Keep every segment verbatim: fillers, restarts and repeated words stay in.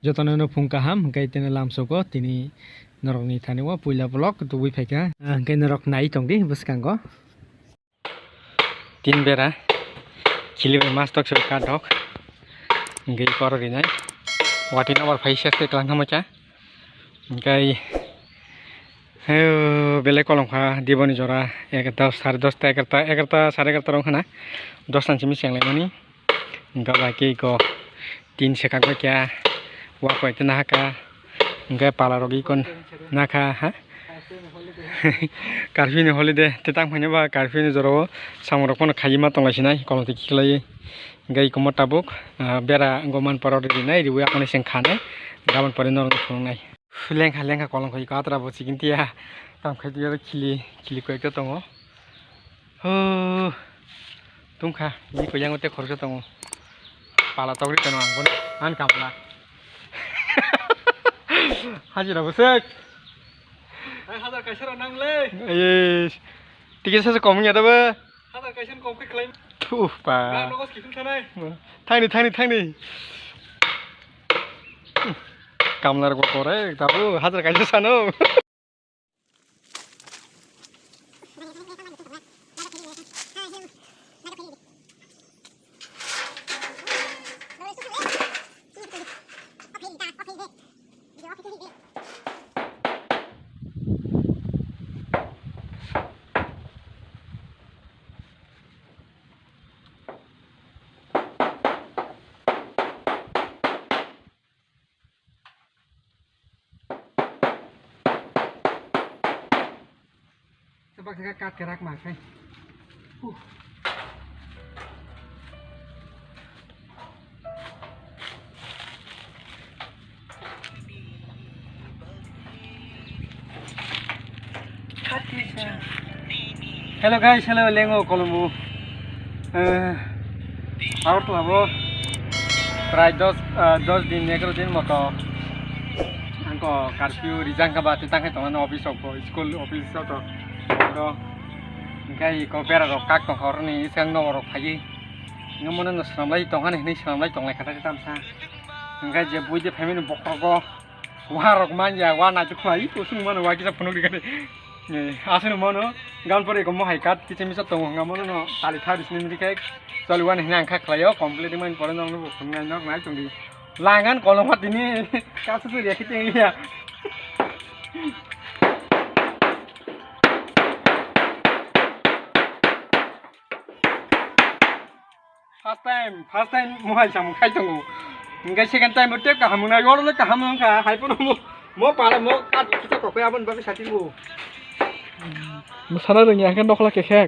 Jotono no phung kaham, hwnkhe tini lamsoko tini norokni thani o puila vlog tubui phaikha, hwnkhe norok nai tongdi bwskango. Tin bera khili bai mas tok se katok, hwnkhe koro rinai wati number phai ses khe kwlangkha macha, hwnkhe belai kolom kha diboni jora, egarta sare dosta, egarta, egarta sare egarta rok khana, dosta ni simi chenglaimani. Hingke bai khe iko tin sekak bai khe wa koi twi nahaka, hingke pala rok iko nakha ha. Curfew ni holiday tei tang phai ba curfew ni jora o samung rok phano khaima tonglai sinai kolom twi khiklai. Hingke iko mo tabuk bera wngma paro rinai riwi aphano seng khanai gabon pore norok phunuknai. Lengkha lengkha kolom kho iko atra bo chikon tiya tam khai tiya khili khili koi ekta tongo. Ho, tungkha, ni ko yang te khoroksa tongo. Pala togri tono ang bono, ang kamla. Hajira bwswk. Hai, hajar kaisa rok nang le. Yes. Ticket sasa kom ya da ba? Hajar kaisa kom khe khlai. Thuh, pa. Nogo skipin sanai. Thangni, thangni, thangni. Kamlar go kore, tabu hajar kaisa sano. Sebab kita kat kerak makai. Huh. Hello guys, hello lengo kolomu. Eh, Agartala bo prai dos, eh, dos din, egaro din moto. Angko curfew rijang kha ba, tei tangkhe tongnani office rok bo, school office joto. Oro hingke iko bera rok kak tongkha, oroni isang nogo rok phaiwi. Hingke mono no swnamlai tongkha hinwi swnamlai tonglai kha tamsa. Hingke je buide phaimani bokhorogo. Wa rok man ya, wa naituk khlai, kusung mano, wa kisa phunuk rikha de. Eh, aswk mano, gan pore ko mohai kat, kisa misa tongo, hwnga mano no, tali thari sini rikha, choli wani hwnga ang kha khlaio, complete man pore no, no, phunuk nai, nok nai tongdi. Langan kolong phat dini, kasu suri ya, kiting liya. First time, first time mohai samung khai tongo. Hingke second time bo tei kaham wngnai, oro le kaham wngkha, hai phano mo, mo para mo kat kisa kokoi aboni bagwi sati bo. Mwsana rwngya hingke nokla kekhek.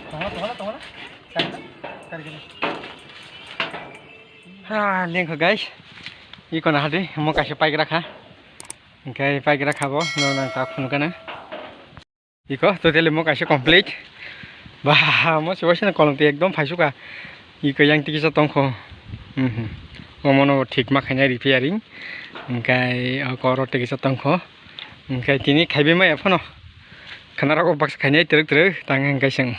Tongo, tongo, tongo. Sari, sari, sari. Ha, lengkho guys. Iko na hadi, mo kaisa paigra kha. Hingke paigra kha bo, no nang ta phunukana. Iko, totally mo kaisa complete. Ba, mo se waisa kolom twi ekdom phaisukha. Iko yang tikisa tongkho. Mhm. Omono thik ma khainai repairing. Hingke oko oro tikisa tongkho. Hingke tini khaibai maya phano. Khana rogo baksa khainai twrwk twrwk tang hingke seng.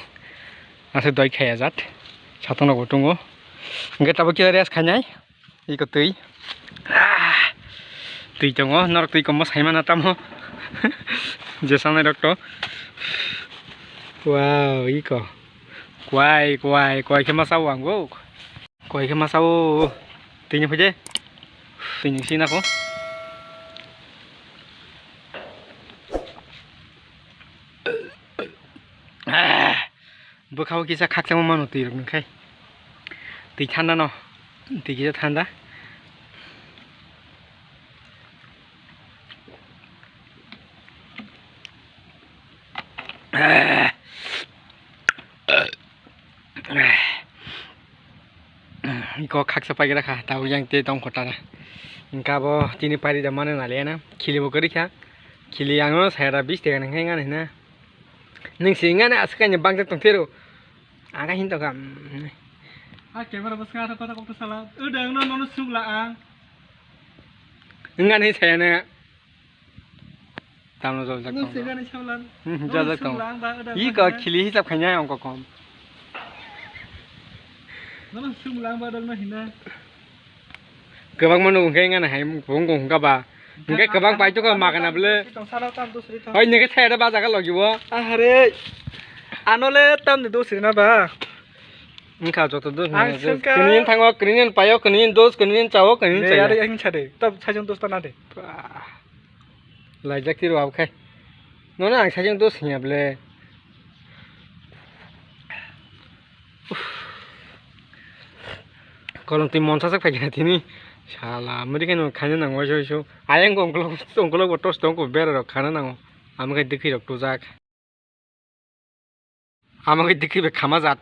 Aswk doi khaya jat. Satung rok bo tongo. Hingke tabuk kisa rest khainai. Iko twi. Ah, twi tongo, norok twi komma saimano tamo. Je sanai rok to. Wow, iko. Kwai, kwai, kwai khe masa o ang bo. Kwai khe masa o. Twi ni phai de. Twi ni sina ko. Ah. Bwkha o kisa khakchangma mano twi rok nungkhai. Twi thanda no. Twi kisa thanda. Iko khaksa paikra kha, tabuk yang tei tong kho tara. Hingke abo tini pairi da mano naliya na. Khili bo kwrwi kha. Khili ang no sayada bis tega nang khe ngan hina. Nwng se wngya na aswk kainwi bangsa tongphiro. Ang khe hin tongkha. A camera bwskango kota kota sala. Wngya na nono sukla ang. Wngya na hin saya na. Tamo jol jak tong. Nung segani samlan. Hmm, jol jak tong. Nung sumlang ba, udah. Iko ba hina. Khili hisab khainai ongko kom. Nung sumlang ba, udah ba hina. Kwbangma nugo hwnkhe wngya hai bung hwnkha ba. Hwnkhe kwbang paitokha magana bwle. Tong sara tam dosri tong. Hoi nokhe thai da bajaga logi bo. Ahare. Ano le tam ni dosri na ba. Wngkha joto dos. Ang swngkha. Kinin thango, kinin paio, kinin dos, kinin chao, kinin chaya. Yare ang sade. Tab sajong dos ta na de. Bah. Laijak tiro abo khai. Nono ang sajong dos hinya bwle. Kolom twi monsa sak phaikha tini. Sala, mudi khe no khaina nango waisa waisa. Ayang ko ongkolok, ongkolok bo tos tong ko bera rok khana nango. Amo khe dikhi rok tujak. Amo khe dikhi be khama jat.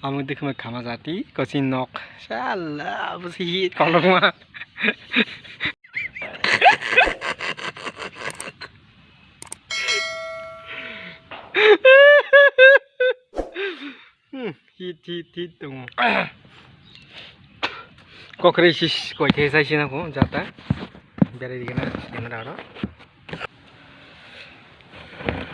Amo dikhi be khama jati, kosi nok. Sala, abo si hit kolok ma. Hmm, hit, hit, hit tongo. Kokrwi sis koi thai sai sina ko jata. Berai digena, camera ro.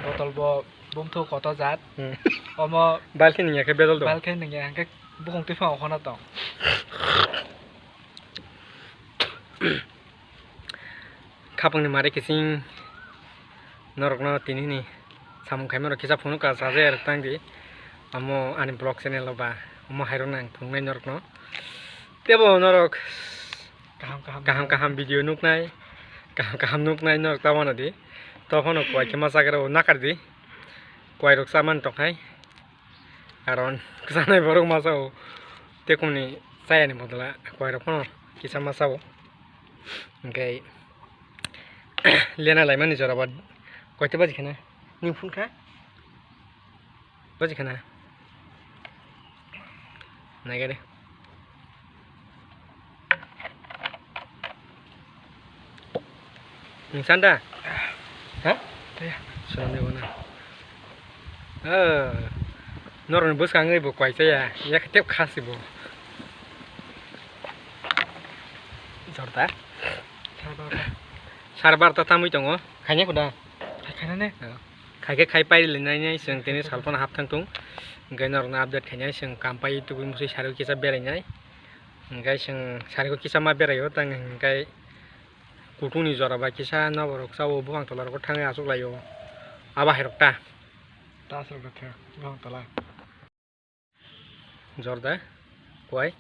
Botol bo bumthu koto jat. Hmm. Omo balkhe nungya khe bedol do. Balkhe nungya hwnkhe bukhung twi phang okhona tong. Khapangni mare kiching norokno tinini samung khaima rok kisa phunukha chajakya rok tangdi. Amo ani vlog channel o ba omo hairokno ang phunuknai norokno. Tebo norok kaham kaham kaham video nuknai, kaham kaham nuknai norok ta wanadi. Tophano kuai khe ma chagra o nakardi. Kuai rok chamani tongkhai. Karon kwchanai borok masa o tekumni chayani bodol a kuai rok phano kisa masa o. Hwnkhe lena laimani jora ba koita baji khana? Nini phone kha? Baji khana? Naikhe de. Nung san da? Ha? Iya. Sunan de bona. Eh, norokni bwskangwi bo kuaisa ya. Yak tep khasi bo. Jorda. Sar barta tamwi tongo. Khaina kuda? Khaina ne? Khaikhe khai pairi lainai, chwng tini salphano hap thang thung. Hwnkhe norokno update khainai, chwng kam pai tubui musui sari kisa berainai. Hwnkhe chwng sari kisa ma beraio, tang hwnkhe kutung ni jora bai kisa noborok chao, buphang tola rok thangwi achuk laio. Abo hai rok ta. Ta aswk rok khe buphang tola. Jorda, kuai.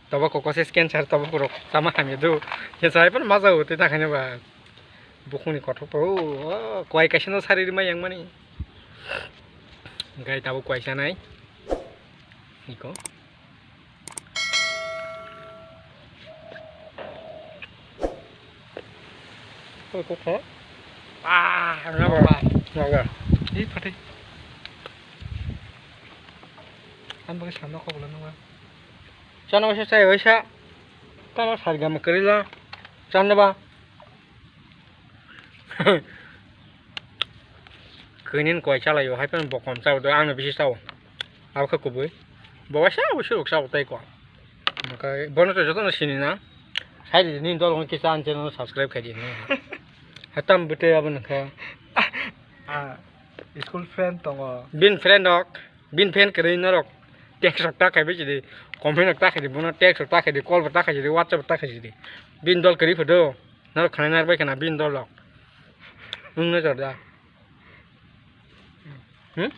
Tobo koko se cancer, tobo kurok tama hamya do. Cancer hai phano ma jago tei ta khaina ba. Bukhungni kothok to, o, kuai kaisa no sari rima yang mani. Gai tabo kuai sanai. Iko. Oi, kok kha? Ah, ngapa? Ngapa? Ih, pati. Ang bagi sana kok belum nunggu. Sana masa saya bisa. Kana sarga makerila. Sana ba. Kinin koi chalai o, hai phano bokom chao do, ang no bisi chao. Abo khe kubui. Bo waisa waisa rok chao tai ko. Oke, bono to joto no sini na. Sai di ni dol kisa an channel subscribe khai di. Hatam bute abo nokha. Ah, school friend tongo. Bin friend rok, bin friend kwrwi norok. Text rok ta khai bisi di, comment rok ta khai di, bono text rok ta khai di, call bo ta khai di, WhatsApp ta khai di. Bin dol kwrwi photo. Norok khwnai narwk bai khna bini dol rok. Nwng no jorda. Hmm?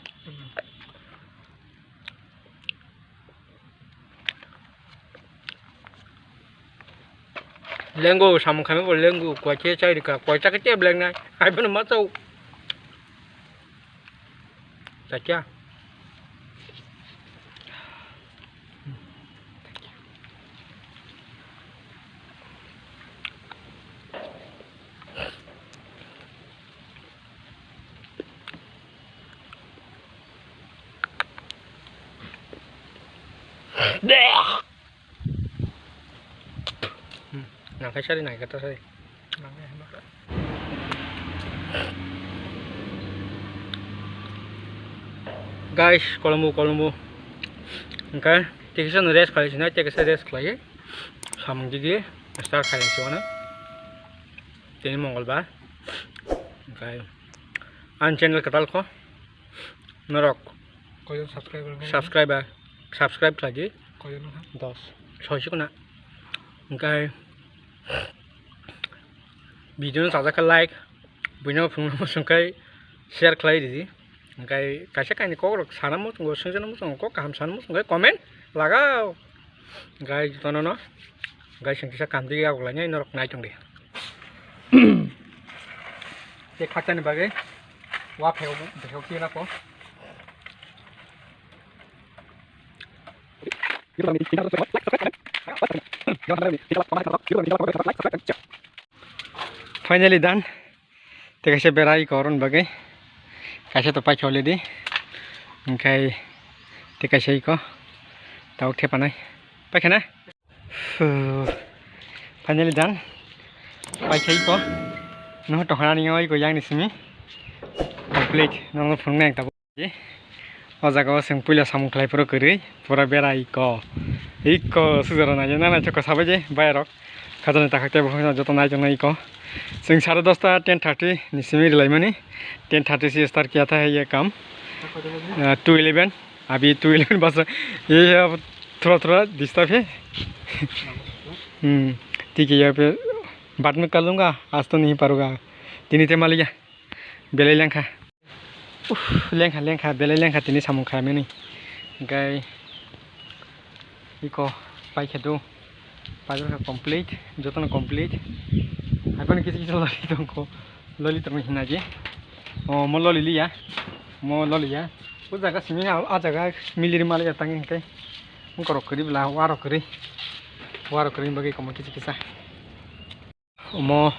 Lengo samung khaima bo lengo koi khe chai rika, koi chakhe tei blengnai. Hai bono ma chao. Chakya. Hmm, nangkhe sari, nangkhe ta sari. Guys, kolombo, kolombo. Hwnkhe, tikisa no rest khlai sinai, tikisa rest khlai. Samung digi, start khlai sinai. Tini Mongolbar. Oke. Ang channel kwtal kho. Norok koijon subscriber? Subscriber, subscribe khlai di. Koijon wngkha? Dos. Soi se kuna. Oke. Video no sajak khe like, buino phunukno muchung khe share khlai ridi. Oke, kaisa kaini kok rok sana muchungo, sungjakna muchungo, kok kaham sana muchungo khe comment lagao. Oke, jotono no. Oke, chwng kisa kaham di yago lainai norok nai tong di. Tei khaktani bagwi wa phego, phego khe nako. Finally done. Tei kaisa bera iko oroni bagwi. Kaisa to paikha already. Hwnkhe tei kaisa iko. Tabuk thepanai. Paikha na? Finally done. Paikha iko. Nohor tongkha ani iko yang ni simi. Complete. Nono phunuknai ang tabuk. O jaga o chwng puila samung khlai phuru kwrwi, pura bera iko. Iko sujaro naina na naithok khe sabai je bayarok. Khajani takhak tei buphang joto nai tongnai iko. Chwng sare dosta, ten thirty ni simi rilaimani. Ten thirty si start kiya tha hai ye kam. Ah, two eleven, abhi two eleven baj raha. Ye ab thoda thoda disturb hai. Hmm, theek hai, yahan pe baad mein kar lunga, aaj to nahi paruga. Tini te maliya. Belai lengkha. Uff, lengkha, lengkha, belai lengkha tini samung khaimani. Hwnkhe iko paikha do. Paikha complete, jotono complete. Haikhe kisa kisa loli tongkho. Loli tongma hina je. O, mo loli liya. Mo loli ya. O jaga simi a, a jaga miliri maliya tangi hwnkhe. Wngkorok kwrwi bwla, warok kwrwi. Warok kwrwi bagwi komo kisa kisa. Omo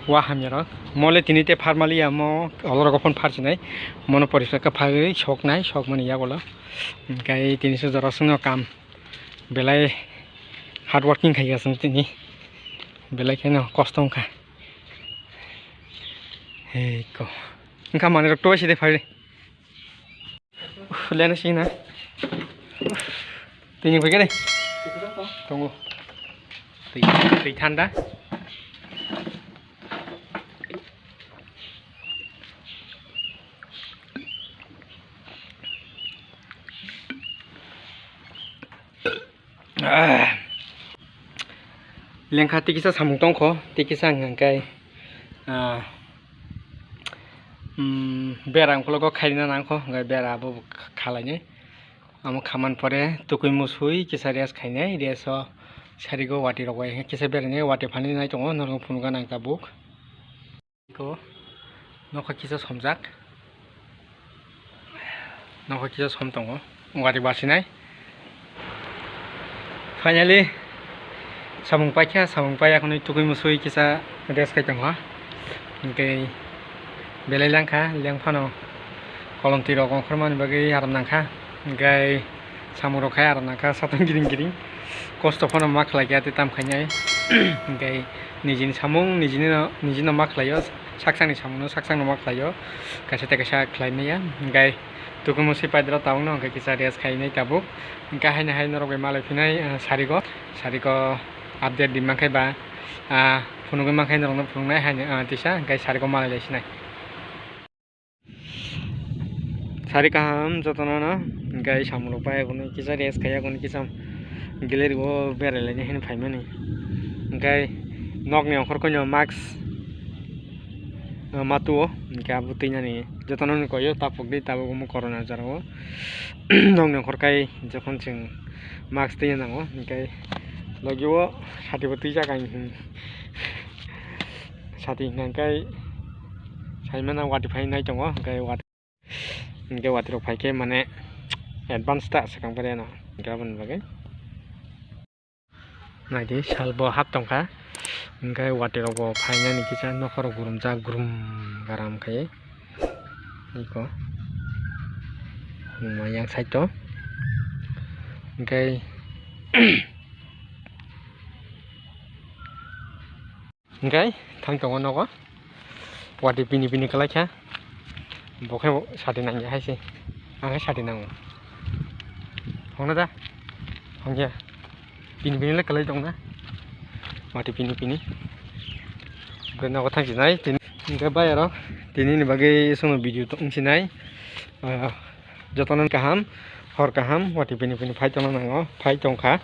wa hamya rok. Mo le tini te phar maliya, mo olorok phone phar sinai. Mono poriskar khe phagwi soknai, sokmani yagulo. Hwnkhe tini se jora songno kam. Belai hard working khai aswng tini. Belai kheno kosto wngkha. Hei ko. Wngkha manwi rok twi side phai. Uf, lena sina. Tini koi kere. Tongo. Twi, twi thanda. Ah. Lengkha tikisa samung tongkho, tikisa hwnkhe, ah, mm, bera ukhulgo khaina nangkho, hwnkhe bera abo khalainai. Amo khaman pore tukui musui kisa rest khainai, rest o sarigo wati rok bai kisa berainai, wati phani nai tongo, norok phunukha nang tabuk. Iko nokha kisa somjak. Nokha kisa som tongo. Wari basinai. Finally, samung paikha, samung paiya khwnwi tukui musui kisa rest khai tongkha. Hwnkhe belai langkha, lengphano kolomtwi rok ongkhormani bagwi aram nangkha. Hwnkhe samung rok khai aram nangkha, satung giring giring. Kosto phano ma khlai kha tei tam khainai. Hwnkhe nijini samung, nijini no, nijini no ma khlaio, saksangni samung no saksang no ma khlaio. Kaisa tei kaisa khlai maya. Hwnkhe tukumu se paidra tabuk no hwnkhe kisa rest khainai tabuk. Hwnkhe haino hai norok bai malai phinai, ah, sariko, sariko update di mankhe ba, ah, phunugwi mankhe norok no phunuknai haino, ah, tisa hwnkhe sariko malai lai sinai. Sari kaham jotono no, hwnkhe samung rok pai, kisa rest khai, kisa gallery o berai laina hinwi phaimani. Hwnkhe nokni ongkhorkhe no mask, ah, ma tuo, hwnkhe abo twinani jotono ni koyo, tapuk di, tabuk omo corona jora o. Nokni ongkhorkhe jokhon chwng mask twina nango, hwnkhe logi o sati bo twijak ang hin. Sati hwnkhe saimano wati phai nai tongo, hwnkhe wati, hwnkhe wati rok phaikhe mane advance ta swkang pore no, hwnkhe aboni bagwi. Naidi salbo hap tongkha, hwnkhe wati rokbo phainani kisa nokhorok gurumjak grum garam khai iko yang side o, hwnkhe. Hwnkhe thang tongo nogo. Wati pini pini kwlai kha. Bo khe bo sati nangya hai se. Ang khe sati nango. Hongna da? Hongya. Pini pini le kwlai tongna. Wati pini pini. Hwnkhe nogo thang sinai tini, hwnkhe bayarok tinini bagwi chwngno video tong sinai. Ah, jotono kaham, hor kaham, watwi pini pini phai tongna nango, phai tongkha.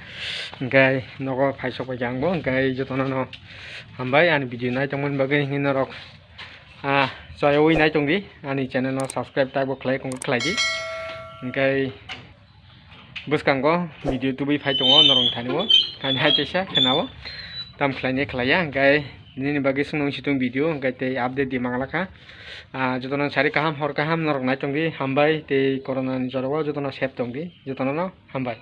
Hwnkhe nogo phai sok bai kha angbo, hwnkhe jotono no hambai ani video nai tongmani bagwi, hwnkhe norok, ah, choyaui nai tongdi, ani channel no subscribe taibo khlai khlaidi. Hwnkhe bwskango video tubui phai tongo norokni thani o, ani hai teisa khwnao, tam khlainai khlaiya, hwnkhe nini bagwi chwngno wngsi tong video, hwnkhe tei update di manglakha. Ah, jotono sari kaham, hor kaham norok nai tongdi, hambai tei corona ni jorao jotono safe tongdi, jotono no hambai.